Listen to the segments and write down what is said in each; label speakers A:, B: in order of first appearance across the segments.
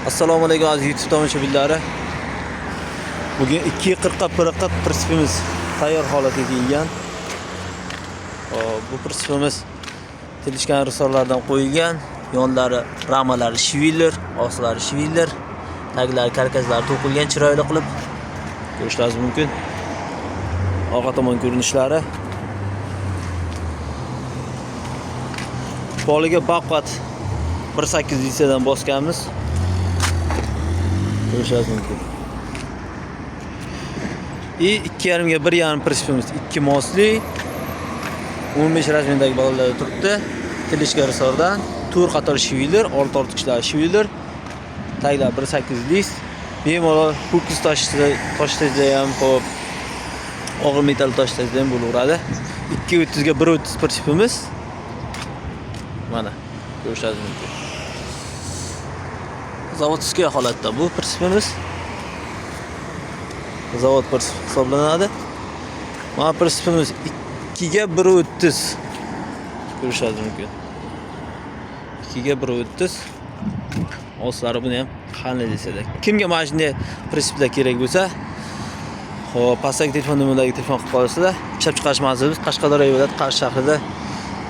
A: Assalomu alaykum, aziz YouTube tomoshabinlari. Bugun 2.40 ga 1 prinsipimiz tayyor holatga kelgan. Hop, bu prinsipimiz telishgan risorlardan qo'yilgan. Yonlari ramalari швеллер, ostlari швеллер, taglari, karkaslari to'qilgan chiroyli qilib ko'rishlaringiz mumkin. Orqa tomon ko'rinishlari. Poliga baqvat 1.8 litradan bosganmiz. Ko'rishingiz mumkin. И 2.5 ga 1.5 prinsipimiz 2 mosli 15 razmerdagi bolalar turibdi. Tilishka risordan to'rt qator швеллер, old tortqichlar швеллер, taglar 1.8 list. Bemalol ho'kiz toshida ham, hop, og'ir metall toshida ham bo'laveradi. 2.30 ga 1.30 prinsipimiz. Mana ko'rishingiz mumkin. Заводской holatda bu prinsipimiz. Zavod prinsip hisoblanadi. Mana prinsipimiz 2 ga 1.30, ko'rishingiz mumkin. 2 ga 1.30, ostlari buni ham qanday desada. Kimga mana shunday prinsiplar kerak bo'lsa, xo'p, pastdagi telefon nomerlariga telefon qilib qolasizlar. Ishlab chiqarish manzilimiz Qashqadaryo viloyati Qarshi shahrida,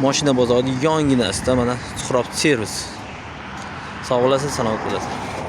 A: moshina bozori yonginasida, mana, Suhrob servis. Sog' bo'lasiz, salomat bo'lasiz.